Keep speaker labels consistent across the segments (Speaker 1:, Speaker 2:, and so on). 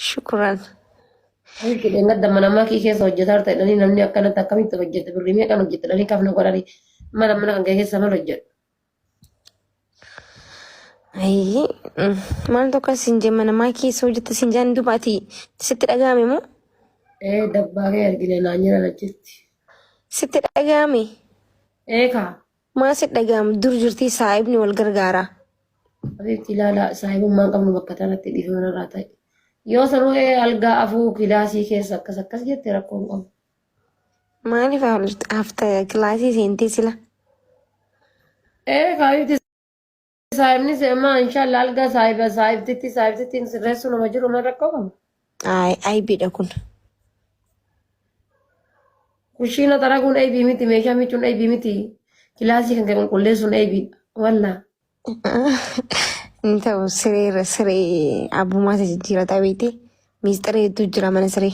Speaker 1: Shukran.
Speaker 2: Habiibti dheengadda mana makii keessa hojjetaa jirta jedhanii namni akkanatti akkamitti hojjette birrii meeqaan hojjette jedhanii kafna godhanii mana mana kan kee keessa maal hojjedhu.
Speaker 1: Ayii maal tokko siin jee mana maa keessa hojjette siin jaan duuba ati sitti dhaga'ame moo?
Speaker 2: Ee dabbaa kee argine naan jedhan achitti.
Speaker 1: Sitti dhaga'ame?
Speaker 2: Ee kaa.
Speaker 1: Maa sitti dhaga'ame dur jirtii saahibni wal gargaara.
Speaker 2: Habiibti ilaala saahibummaan qabnu bakka tanatti dhiifama narraa ta'e. Yoo sanuu ee algaa afuu kilaasii keessa akkas akkas jette rakkoo hin qabu.
Speaker 1: Maaliif hafta kilaasii seentee sila?
Speaker 2: Ee habiibti saahibni seemaa inshallah algaa saahiba saahibtitti saahibtittiin sirreessuu nama jiru ma rakkoo qaba.
Speaker 1: Ay aybiidha kun.
Speaker 2: Kushiina xaraguun aybii miti meeshaa miicuun aybii miti kilaasii kan kee qulqulleessuun aybiidha wallaa.
Speaker 1: Hin ta'u sireerra siree abbummaa isa jijjiirataa beekte miistira hedduu jira mana siree.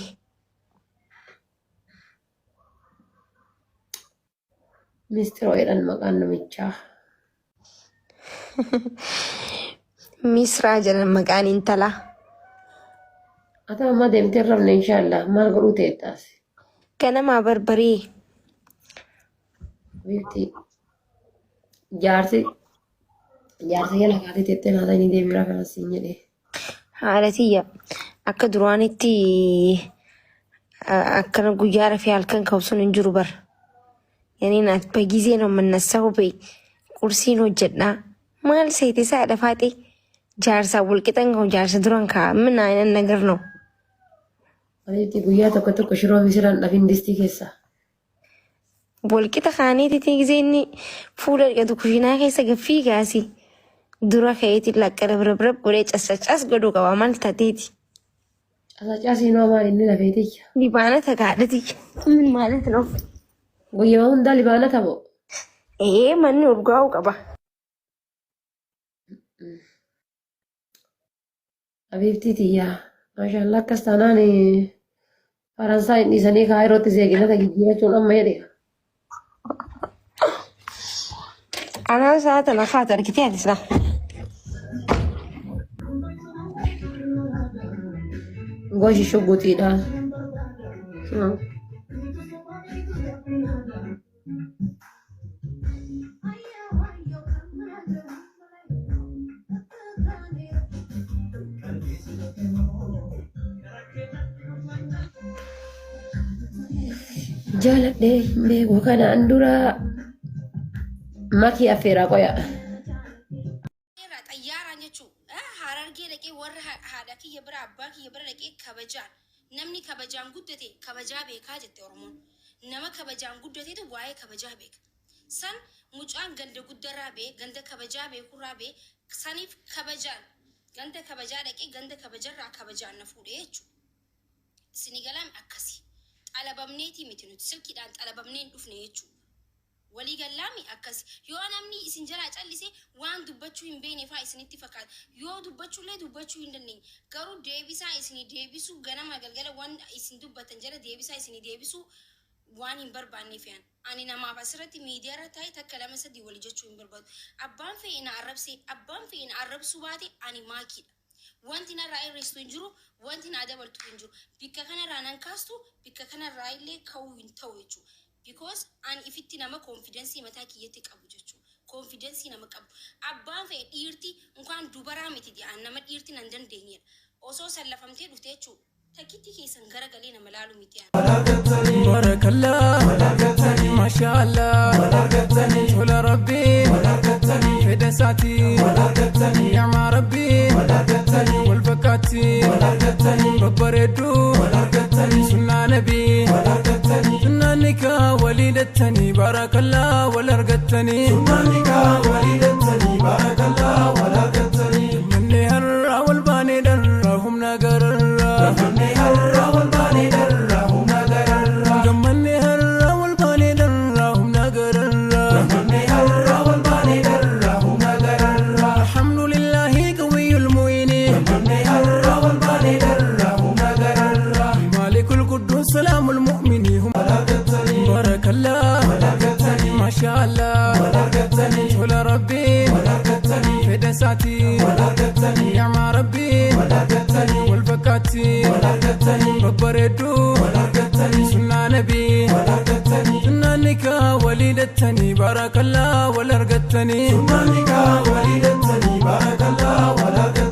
Speaker 2: Mistiroo jedhan maqaan namichaa.
Speaker 1: Misraa jedhan maqaan intalaa.
Speaker 2: Ati amma deemtee hin rafne inshaallah maal godhuu teettaas.
Speaker 1: Ganamaa barbaree.
Speaker 2: Biifti jaarsi jaarsi jala kaatee teettee naata inni deemee rafaa siin jedhee.
Speaker 1: Haadha tiyya akka duraanitti akkana guyyaa rafee halkan ka'u sun hin jiru bara. Yani naat bagizee ነው የምነሳው በይ ቁርሲን hojjedha maal seete isaa haadha faaxee jaarsaa wal qixan ka'u jaarsa duran ka'a ምን አይነት ነገር ነው?
Speaker 2: Habiibti guyyaa tokko tokko shiroo misiraan dhabin distii keessaa.
Speaker 1: Walqixa kaaniititti gisee inni fuula dhiqatu kushiinaa keessa gaffii kaasi dura ka'eeti lakka rabrab godhee casacas godhuu qaba maal taateeti.
Speaker 2: Casacasii noo maal inni lafeetiyya.
Speaker 1: Libaana tagaadhati ምን ማለት ነው?
Speaker 2: Guyyama hundaa libaana tabo.
Speaker 1: Ee manni urgaa'uu qaba.
Speaker 2: Habiibtii tiyyaa. Maashaallah akkas taanaan Faransaay dhiisanii kaayirootti zeeginata jijjiirachuun amma jedhe.
Speaker 1: Anaa sa'a tana kaatu argitee ati silaa.
Speaker 2: Goshi shugguxiidha. Jaaladhee hin beeku kanaan dura makii affeeraa qoya.
Speaker 3: Irraa xayyaaraan jechuun harargee dhaqee warra haadha kiyya bira abbaa kiyya bira dhaqee kabajaan namni kabajaan guddate kabajaa beekaa jette Oromoon. Nama kabajaan guddatetu waa'ee kabajaa beeka. San mucaan ganda guddarraa bee ganda kabajaa beekurraa bee saniif kabajaan ganda kabajaa dhaqee ganda kabajarraa kabajaan na fuudhee jechuudha. Isinii galaami akkasi. Xalabamneetii miti nuti silkiidhaan xalabamnee hin dhufne jechuudha. Walii gallaami akkasi. Yoo namni isin jalaa callise waan dubbachuu hin beekne faa isinitti fakkaata. Yoo dubbachuullee dubbachuu hin dandeenye. Garuu deebisaa isinii deebisuu ganama galgala waan isin dubbattan jala deebisaa isinii deebisuu waan hin barbaanneef an. Ani namaaf asirratti miidiyaarra taa'ee takka lama sadii wali jechuu hin barbaadu. Abbaan fe'e na arrabsee abbaan fe'e na arrabsuu baate ani maakiidha. Wanti narraa hir'istu hin jiru, wanti naa dabaltu hin jiru. Bikka kanarraa nan kaastu, bikka kanarraa illee ka'uu hin ta'u jechuudha. Because ani ifitti nama confidence mataa kiyyatti qabu jechuudha. Confidence nama qabu. Abbaan fe'e dhiirti unkaan dubaraa miti an nama dhiirti nan dandeenyedha. Osoo sallafamtee dhufte jechuudha. Takkitti keessan garagalee nama laalu miti an.
Speaker 4: Barakallah Mashallah Tola Rabbiin fedha isaatiin ni'maa Rabbiin wal fakkaatti babbareedduu sunnaa nabii sunnaa nikaa walii dattanii barakallah wal argattanii. Gammanne har'a wal baanee dharra humna gararraa. Gammanne har'a wal baanee dharra humna gararraa. Alhamdulillahi qawiyyul mu'ini. Maalikul quddus salaamul mu'mini. Barakallah Mashallah Tola Rabbiin fedha isaatiin. Wal argattanii. Ni'maa Rabbii. Wal argattanii. Wal fakkaatti. Wal argattanii. Babbareedduu. Wal argattanii. Sunnaa Nabii. Wal argattanii. Sunnaan nikaa walii dattanii baarakallaa wal argattanii. Sunnaan nikaa walii dattanii baarakallaa wal argattanii.